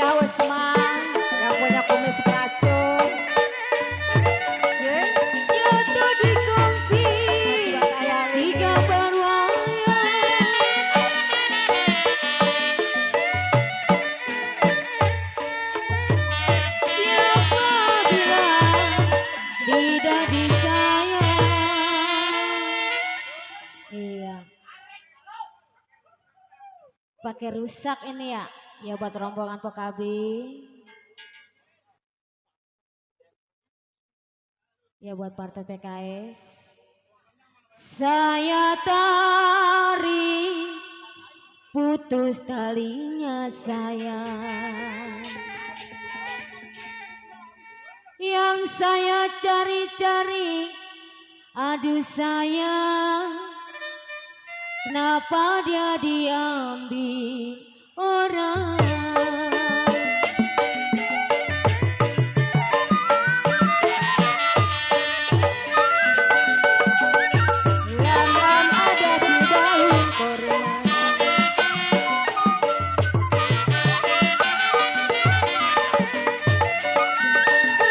Ayah Usman yang punya kumis beracun. Jatuh di kongsi Buat ayah si ini. gambar wayang. Siapa bilang tidak disayang? Iya. Pakai rusak ini ya. Ya buat rombongan PKB. Ya buat partai PKS. Saya tarik putus talinya sayang. Yang saya cari-cari, aduh sayang, kenapa dia diambil orang? Lam-lam ada si daun kurma.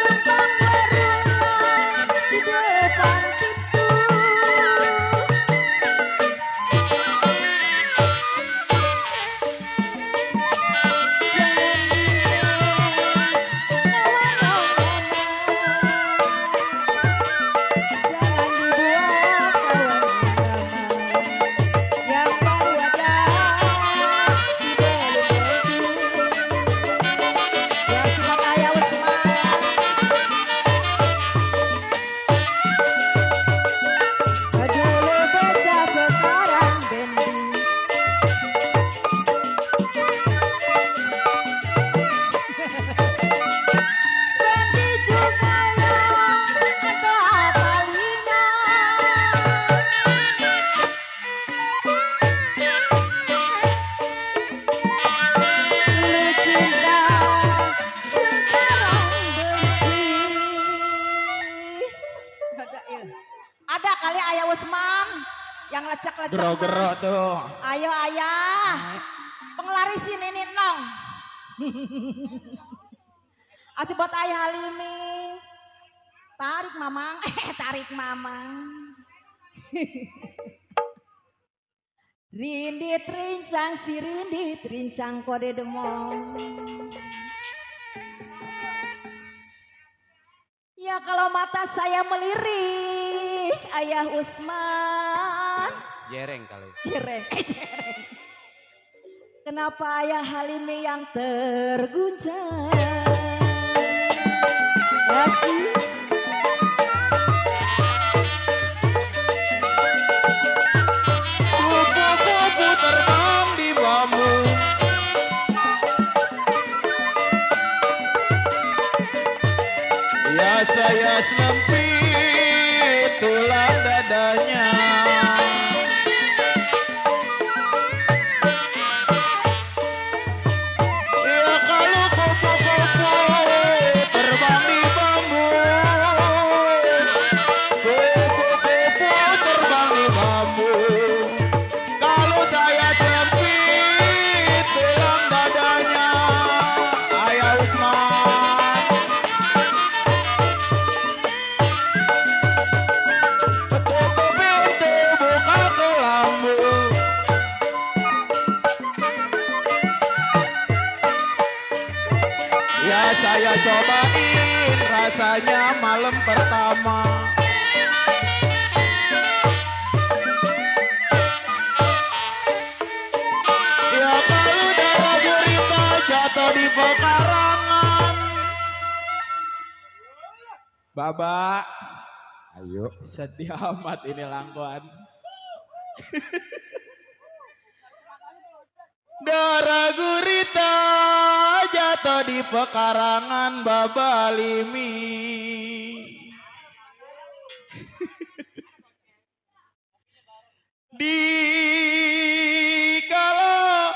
Kembang berulang di depan pintu. Jangan dibuat kawan yang baru ada si belum ya sifat ayah Usman. Dulu beca sekarang bendi. Bendi juga yang ada talinya. Lu cinta sekarang benci. Ada kali ayah Usman yang lecek-lecek. Gero-gero tuh. Ayo ayah, pengelarisin ini nong. Asih buat ayah Halimi. Tarik mamang, tarik mamang. Rindit rincang si rindit rincang kode demong. Ya kalau mata saya melirik ayah Usman. Jereng kali. Jereng, jereng. Kenapa ayah Halimi yang terguncang? Ya sih. Kupu-kupu terbang di bambu. Ya saya selempit tulang dadanya. Ya kalau kupu-kupu terbang di bambu. Kupu-kupu terbang di bambu. Kalau saya selempit tulang dadanya. Ayah Usman. Tutup pintu buka kelambu. Ya saya cobain rasanya malam pertama. Ya kalau darah gurita jatuh di pekarangan. Baba, ayo sedih amat ini langkuan. Darah gurita jatuh di pekarangan Baba Limi. Di kalau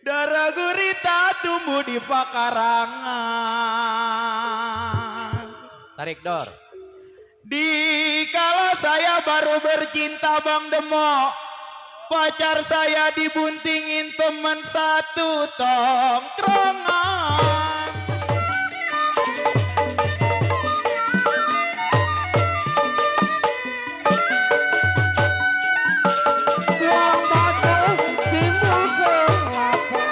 darah gurita tumbuh di pekarangan. Tarik dor. Di kalau saya baru bercinta Bang Demo. pacar saya dibuntingin teman satu tongkrongan. Buang batu timbul kelapa.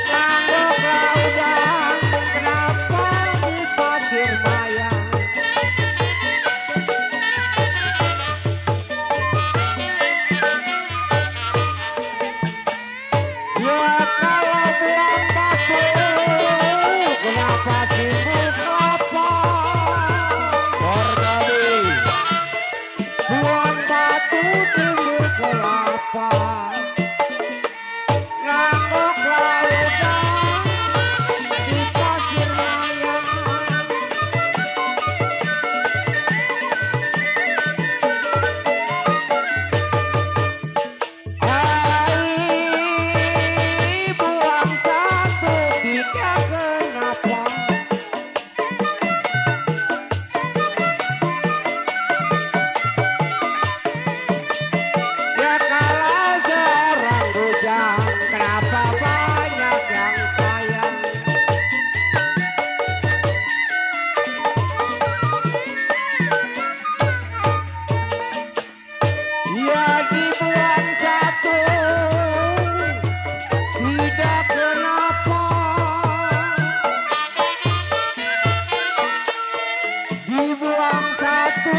Ngangguk laudan, kenapa di pasir mayang? Ya kalau buang batu, kenapa timbul kelapa? Porkabi. Buang batu timbul kelapa. Ngangguk laudan di pasir mayang. Hai, buang satu tidak kenapa. Ya kalau seorang bujang, kenapa banyak yang sayang? Ya dibuang satu, tidak kenapa. Dibuang satu,